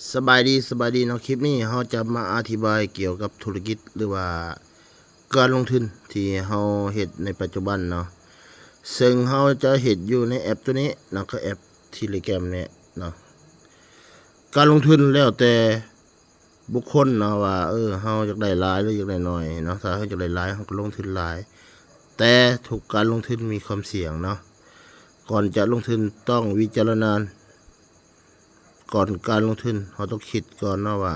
ສະບາຍດີ ສະບາຍດີເນາະ. ຄລິບນີ້ເຮົາຈະມາອະທິບາຍກ່ຽວກັບທຸລະກິດ ຫຼືວ່າການລົງທຶນທີ່ເຮົາເຮັດໃນປັດຈຸບັນເນາະ. ເຊິ່ງເຮົາຈະເຮັດຢູ່ໃນແອັບໂຕນີ້ເນາະ, ກໍແອັບ Telegram ນີ້ເນາະ. ການລົງທຶນແລ້ວແຕ່ບຸກຄົນເນາະ ວ່າ ເອີ ເຮົາຢາກໄດ້ຫຼາຍ ຫຼື ຢາກໄດ້ໜ້ອຍເນາະ. ຖ້າເຮົາຢາກໄດ້ຫຼາຍ ເຮົາກໍລົງທຶນຫຼາຍ, ແຕ່ທຸກການລົງທຶນມີຄວາມສ່ຽງເນາະ. ກ່ອນຈະລົງທຶນຕ້ອງວິຈາລະນານ ກ່ອນການລົງທຶນ ເຮົາຕ້ອງຄິດກ່ອນເນາະວ່າ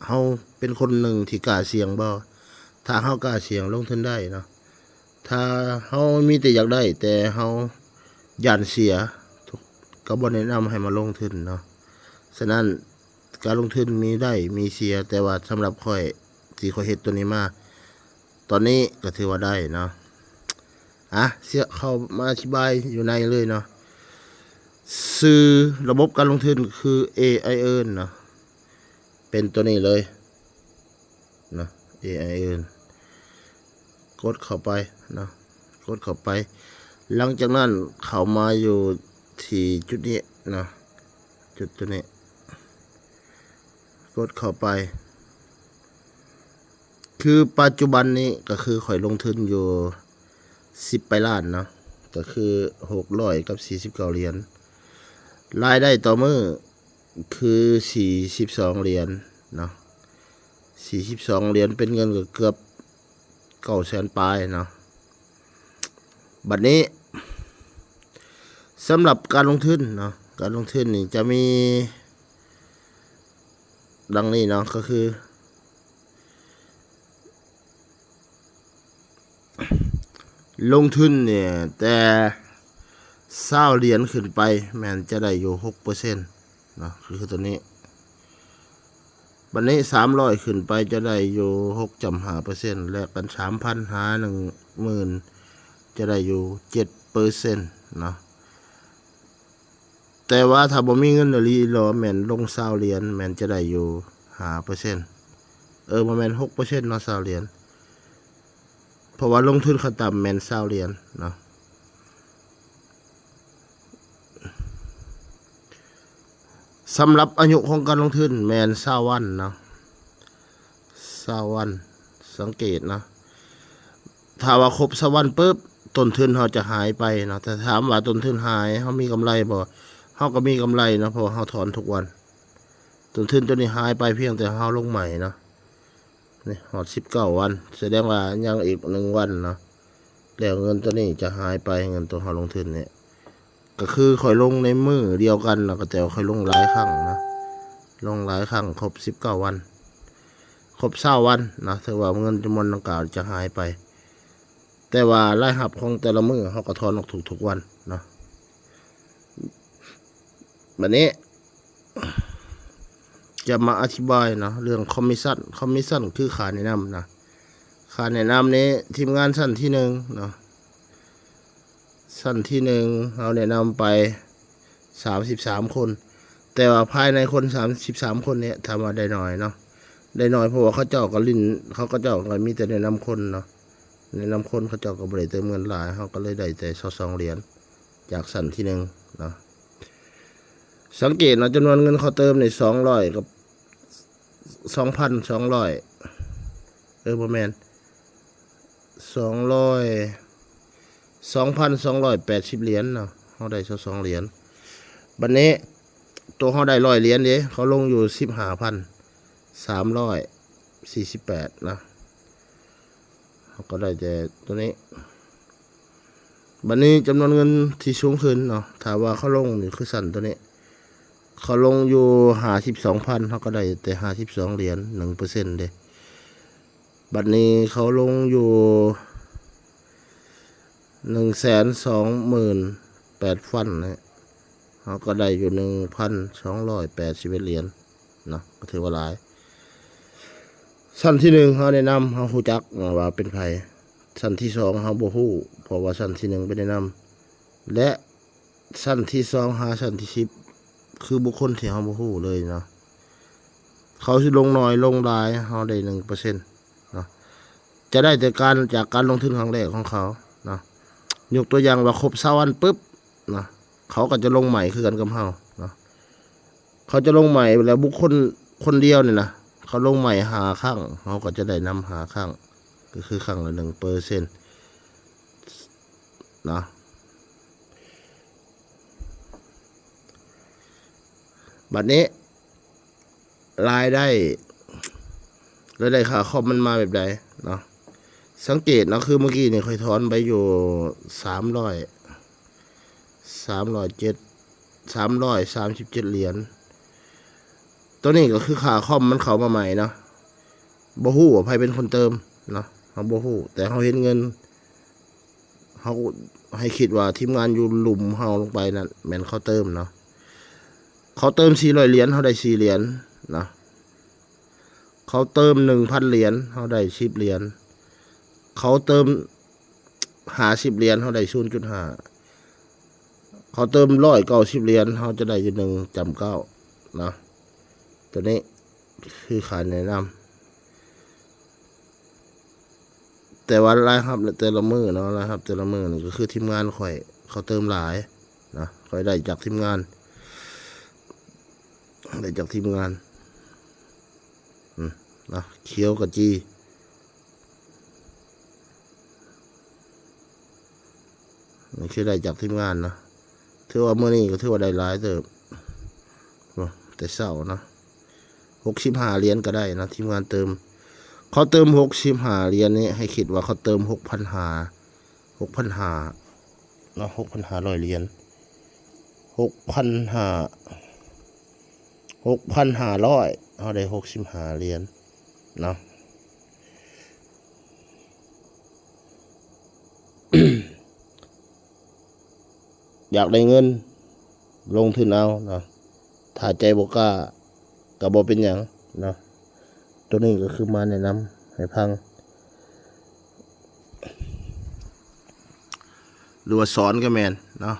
ເຮົາເປັນຄົນໜຶ່ງທີ່ກ້າສ່ຽງບໍ່? ຖ້າເຮົາກ້າສ່ຽງ ລົງທຶນໄດ້ເນາະ. ຖ້າເຮົາມີແຕ່ຢາກໄດ້ ແຕ່ເຮົາຢ້ານເສຍ ກໍບໍ່ແນະນຳໃຫ້ມາລົງທຶນເນາະ. ສະນັ້ນ ການລົງທຶນມີໄດ້ມີເສຍ, ແຕ່ວ່າສຳລັບຂ້ອຍ ທີ່ຂ້ອຍເຮັດໂຕນີ້ມາ ຕອນນີ້ກໍຖືວ່າໄດ້ເນາະ. ອະ ເຊຍເຂົ້າມາອະທິບາຍຢູ່ໃນເລີຍເນາະ. ຊື່ລະບົບການລົງທຶນຄື ເອໄອ Earn ເນາະ, ເປັນໂຕນີ້ເລີຍເນາະ ເອໄອ Earn. ກົດເຂົ້າໄປເນາະ, ກົດເຂົ້າໄປ. ຫຼັງຈາກນັ້ນເຂົ້າມາຢູ່ທີ່ຈຸດນີ້ເນາະ, ຈຸດໂຕນີ້ ກົດເຂົ້າໄປ. ຄືປັດຈຸບັນນີ້ກໍຄືຂ້ອຍລົງທຶນຢູ່ສິບປາຍລ້ານເນາະ, ກໍຄືຫົກຮ້ອຍກັບສີ່ສິບເກົ້າຫຼຽນ. ລາຍໄດ້ຕໍ່ມື້ຄືສີ່ສິບສອງຫຼຽນເນາະ, ສີ່ສິບສອງຫຼຽນ ເປັນເງິນກໍເກືອບເກົ້າແສນປາຍເນາະ. ບັດນີ້ ສຳລັບການລົງທຶນເນາະ, ການລົງທຶນນີ້ຈະມີດັ່ງນີ້ເນາະ, ກໍຄືລົງທຶນນີ້ແຕ່ຊາວຫຼຽນຂຶ້ນໄປ ແມ່ນຈະໄດ້ຢູ່ຫົກເປີເຊັນເນາະ, ກໍຄືຕົວນີ້. ບັດນີ້ສາມຮ້ອຍຂຶ້ນໄປຈະໄດ້ຢູ່ຫົກຈຸດຫ້າເປີເຊັນ, ແລກກັນສາມພັນຫາໜຶ່ງໝື່ນ ຈະໄດ້ຢູ່ເຈັດເປີເຊັນເນາະ. ແຕ່ວ່າຖ້າບໍ່ມີເງິນອີ່ຫຼີຫຼໍ ແມ່ນລົງຊາວຫຼຽນ ແມ່ນຈະໄດ້ຢູ່ຫ້າເປີເຊັນ, ເອີ ບໍ່ແມ່ນ ຫົກເປີເຊັນເນາະ ຊາວຫຼຽນ, ເພາະວ່າລົງທຶນຂັ້ນຕ່ຳແມ່ນຊາວຫຼຽນເນາະ. ສຳລັບອາຍຸຂອງການລົງທຶນແມ່ນຊາວວັນເນາະ, ຊາວວັນ. ສັງເກດເນາະ, ຖ້າວ່າຄົບຊາວວັນປຶບ ຕົ້ນທຶນເຮົາຈະຫາຍໄປເນາະ. ແຕ່ຖາມວ່າຕົ້ນທຶນຫາຍ ເຮົາມີກຳໄລບໍ່? ເຮົາກໍມີກຳໄລເນາະ, ເພາະວ່າເຮົາຖອນທຸກວັນ. ຕົ້ນທຶນຕົວນີ້ຫາຍໄປພຽງແຕ່ເຮົາລົງໃໝ່ເນາະ. ນີ້ຮອດສິບເກົ້າວັນ ສະແດງວ່າຍັງອີກໜຶ່ງວັນເນາະ, ແລ້ວເງິນຕົວນີ້ຈະຫາຍໄປ, ເງິນຕົວເຮົາລົງທຶນນີ້. ກໍຄືຂ້ອຍລົງໃນມື້ດຽວກັນເນາະ, ກໍແຕ່ວ່າຂ້ອຍລົງຫຼາຍຄັ້ງເນາະ, ລົງຫຼາຍຄັ້ງ ຄົບສິບເກົ້າວັນ ຄົບຊາວວັນເນາະ, ຖືວ່າເງິນຈຳນວນດັ່ງກ່າວຈະຫາຍໄປ. ແຕ່ວ່າລາຍຮັບຂອງແຕ່ລະມື້ເຮົາກໍຖອນອອກທຸກໆວັນເນາະ. ບັດນີ້ຈະມາອະທິບາຍເນາະ ເລື່ອງຄອມມິຊັນ. ຄອມມິຊັນຄືຄ່າແນະນຳນະ, ຄ່າແນະນຳນີ້ທີມງານຊັ້ນທີໜຶ່ງເນາະ, ຊັ້ນທີໜຶ່ງເຮົາແນະນຳໄປສາມສິບສາມຄົນ, ແຕ່ວ່າພາຍໃນຄົນສາມສິບສາມຄົນນີ້ ຖາມວ່າໄດ້ໜ້ອຍເນາະ, ໄດ້ໜ້ອຍ ເພາະວ່າເຂົາເຈົ້າກໍຫຼິ້ນ ເຂົາ ເຂົາເຈົ້າກໍມີແຕ່ແນະນຳຄົນເນາະ, ແນະນຳຄົນ ເຂົາເຈົ້າກໍບໍ່ໄດ້ເຕີມເງິນຫຼາຍ, ເຮົາກໍເລີຍໄດ້ແຕ່ຊາວສອງຫຼຽນຈາກຊັ້ນທີໜຶ່ງເນາະ. ສັງເກດເນາະ ຈຳນວນເງິນເຂົາເຕີມນີ້ສອງຮ້ອຍກັບ ສອງພັນສອງຮ້ອຍ ເອີ ບໍ່ແມ່ນ ສອງຮ້ອຍ ສອງພັນສອງຮ້ອຍແປດສິບຫຼຽນເນາະ, ເຮົາໄດ້ຊາວສອງຫຼຽນ. ບັດນີ້ໂຕເຮົາໄດ້ຮ້ອຍຫຼຽນເດ້, ເຂົາລົງຢູ່ສິບຫ້າພັນສາມຮ້ອຍສີ່ສິບແປດເນາະ, ເຮົາກໍໄດ້ແຕ່ໂຕນີ້. ບັດນີ້ຈຳນວນເງິນທີ່ສູງຂຶ້ນເນາະ, ຖ້າວ່າເຂົາລົງນີ້ຄືຊັ້ນໂຕນີ້ ເຂົາລົງຢູ່ຫ້າສິບສອງພັນ ເຮົາກໍໄດ້ແຕ່ຫ້າສິບສອງຫຼຽນ ໜຶ່ງເປີເຊັນເດ້. ບັດນີ້ເຂົາລົງຢູ່ໜຶ່ງແສນສອງໝື່ນແປດພັນນີ້ ເຮົາກໍໄດ້ຢູ່ໜຶ່ງພັນສອງຮ້ອຍແປດສິບເອັດຫຼຽນເນາະ, ກໍຖືວ່າຫຼາຍ. ຊັ້ນທີໜຶ່ງເຮົາແນະນຳ ເຮົາຮູ້ຈັກວ່າເປັນໃຜ, ຊັ້ນທີສອງເຮົາບໍ່ຮູ້ ເພາະວ່າຊັ້ນທີໜຶ່ງໄປແນະນຳ ແລະ ຊັ້ນທີສອງຫາຊັ້ນທີສິບ ຄືບຸກຄົນທີ່ເຮົາບໍ່ຮູ້ເລີຍເນາະ, ເຂົາຊິລົງໜ້ອຍລົງຫຼາຍ ເຮົາໄດ້ໜຶ່ງເປີເຊັນເນາະ, ຈະໄດ້ແຕ່ການ ຈາກການລົງທຶນຄັ້ງແລກຂອງເຂົາເນາະ. ຍົກຕົວຢ່າງວ່າຄົບຊາວວັນປຶບເນາະ, ເຂົາກໍຈະລົງໃໝ່ຄືກັນກັບເຮົາເນາະ. ເຂົາຈະລົງໃໝ່ແລ້ວ ບຸກຄົນຄົນດຽວນີ້ນະ ເຂົາລົງໃໝ່ຫ້າຄັ້ງ ເຮົາກໍຈະໄດ້ນຳຫ້າຄັ້ງ ກໍຄືຄັ້ງລະໜຶ່ງເປີເຊັນເນາະ. ບັດນີ້ ລາຍໄດ້ ລາຍໄດ້ຄ່າຄອມມັນມາແບບໃດເນາະ? ສັງເກດເນາະ ຄືເມື່ອກີ້ນີ້ຂ້ອຍຖອນໄປຢູ່ສາມຮ້ອຍ ສາມຮ້ອຍເຈັດ ສາມຮ້ອຍສາມສິບເຈັດຫຼຽນ. ໂຕນີ້ກໍຄືຄ່າຄອມມັນເຂົ້າມາໃໝ່ເນາະ. ບໍ່ຮູ້ວ່າໃຜເປັນຄົນເຕີມເນາະ ເຮົາບໍ່ຮູ້ ແຕ່ເຮົາເຫັນເງິນ ເຮົາໃຫ້ຄິດວ່າທີມງານຢູ່ລຸ່ມເຮົາລົງໄປນັ້ນແມ່ນເຂົາເຕີມເນາະ. ເຂົາເຕີມສີ່ຮ້ອຍຫຼຽນ ເຮົາໄດ້ສີ່ຫຼຽນເນາະ. ເຂົາເຕີມໜຶ່ງພັນຫຼຽນ ເຮົາໄດ້ສິບຫຼຽນ. ເຂົາເຕີມຫ້າສິບຫຼຽນ ເຮົາໄດ້ສູນຈຸດຫ້າ. ເຂົາເຕີມຮ້ອຍເກົ້າສິບຫຼຽນ ເຮົາຈະໄດ້ຢູ່ໜຶ່ງຈ້ຳເກົ້າເນາະ. ໂຕນີ້ຄືຄ່າແນະນຳ. ແຕ່ວ່າລາຍຮັບແຕ່ລະມື້ເນາະ ລາຍຮັບແຕ່ລະມື້ນີ້ກໍຄືທີມງານຂ້ອຍ ເຂົາເຕີມຫຼາຍເນາະ ຂ້ອຍໄດ້ຈາກທີມງານ ໄດ້ຈາກທີມງານ ອືມ ເນາະ ຂຽວກະຈີ ນີ້ຄືໄດ້ຈາກທີມງານເນາະ. ຖືວ່າມື້ນີ້ກໍຖືວ່າໄດ້ຫຼາຍເຕີບ ໂອ້ ແຕ່ເຊົ້າເນາະ ຫົກສິບຫ້າຫຼຽນກໍໄດ້ເນາະ ທີມງານເຕີມ. ເຂົາເຕີມຫົກສິບຫ້າຫຼຽນນີ້ ໃຫ້ຄິດວ່າເຂົາເຕີມຫົກພັນຫ້າ ຫົກພັນຫ້າເນາະ ຫົກພັນຫ້າຮ້ອຍຫຼຽນ ຫົກພັນຫ້າ ຫົກພັນຫ້າຮ້ອຍ ເຮົາໄດ້ຫົກສິບຫ້າຫຼຽນເນາະ. ຢາກໄດ້ເງິນ ລົງທຶນເອົາເນາະ ຖ້າໃຈບໍ່ກ້າກໍບໍ່ເປັນຫຍັງເນາະ. ໂຕນີ້ກໍຄືມາແນະນຳໃຫ້ຟັງ ຫຼືວ່າສອນກໍແມ່ນເນາະ.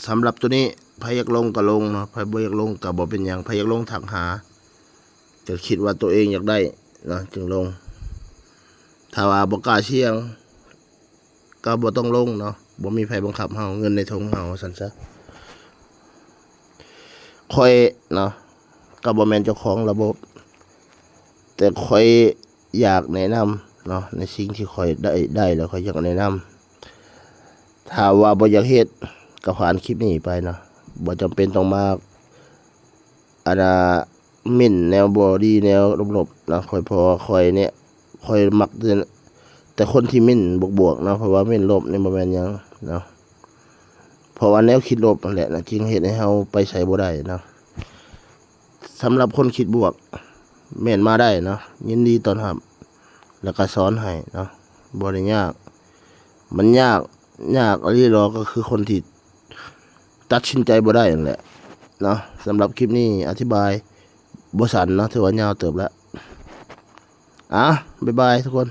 ສຳລັບໂຕນີ້ ໃຜຢາກລົງກໍລົງເນາະ ໃຜບໍ່ຢາກລົງກໍບໍ່ເປັນຫຍັງ ໃຜຢາກລົງທັກຫາ ກໍຄິດວ່າໂຕເອງຢາກໄດ້ເນາະ ຈຶ່ງລົງ. ຖ້າວ່າບໍ່ກ້າສ່ຽງ ກໍບໍ່ຕ້ອງລົງເນາະ ບໍ່ມີໃຜບັງຄັບເຮົາ ເງິນໃນຖົງເຮົາ ວ່າຊັ້ນຊະ. ຂ້ອຍເນາະ ກໍບໍ່ແມ່ນເຈົ້າຂອງລະບົບ ແຕ່ຂ້ອຍຢາກແນະນຳເນາະ ໃນສິ່ງທີ່ຂ້ອຍໄດ້ ໄດ້ແລ້ວ ຂ້ອຍຢາກແນະນຳ. ຖ້າວ່າບໍ່ຢາກເຮັດ ກໍຜ່ານຄລິບນີ້ໄປເນາະ ບໍ່ຈຳເປັນຕ້ອງມາ ອັນນ່າ ເມັ້ນແນວບໍ່ດີ ແນວລົບໆເນາະ. ຂ້ອຍ ເພາະວ່າຂ້ອຍນີ້ ຂ້ອຍມັກແຕ່ ແຕ່ຄົນທີ່ເມັ້ນບວກໆເນາະ ເພາະວ່າເມັ້ນລົບນີ້ບໍ່ແມ່ນຫຍັງເນາະ ເພາະວ່າແນວຄິດລົບນັ້ນແຫຼະນະ ຈຶ່ງເຮັດໃຫ້ເຮົາໄປໃສບໍ່ໄດ້ເນາະ. ສຳລັບຄົນຄິດບວກ ເມັ້ນມາໄດ້ເນາະ ຍິນດີຕ້ອນຮັບ ແລ້ວກໍສອນໃຫ້ເນາະ ບໍ່ໄດ້ຍາກ. ມັນຍາກ ຍາກອີ່ຫຼີຫຼໍ ກໍຄືຄົນທີ່ຕັດສິນໃຈບໍ່ໄດ້ນັ້ນແຫຼະເນາະ. ສຳລັບຄລິບນີ້ອະທິບາຍບໍ່ສັ້ນເນາະ ຖືວ່າຍາວເຕີບແລ້ວ. ອາ ບາຍບາຍທຸກຄົນ.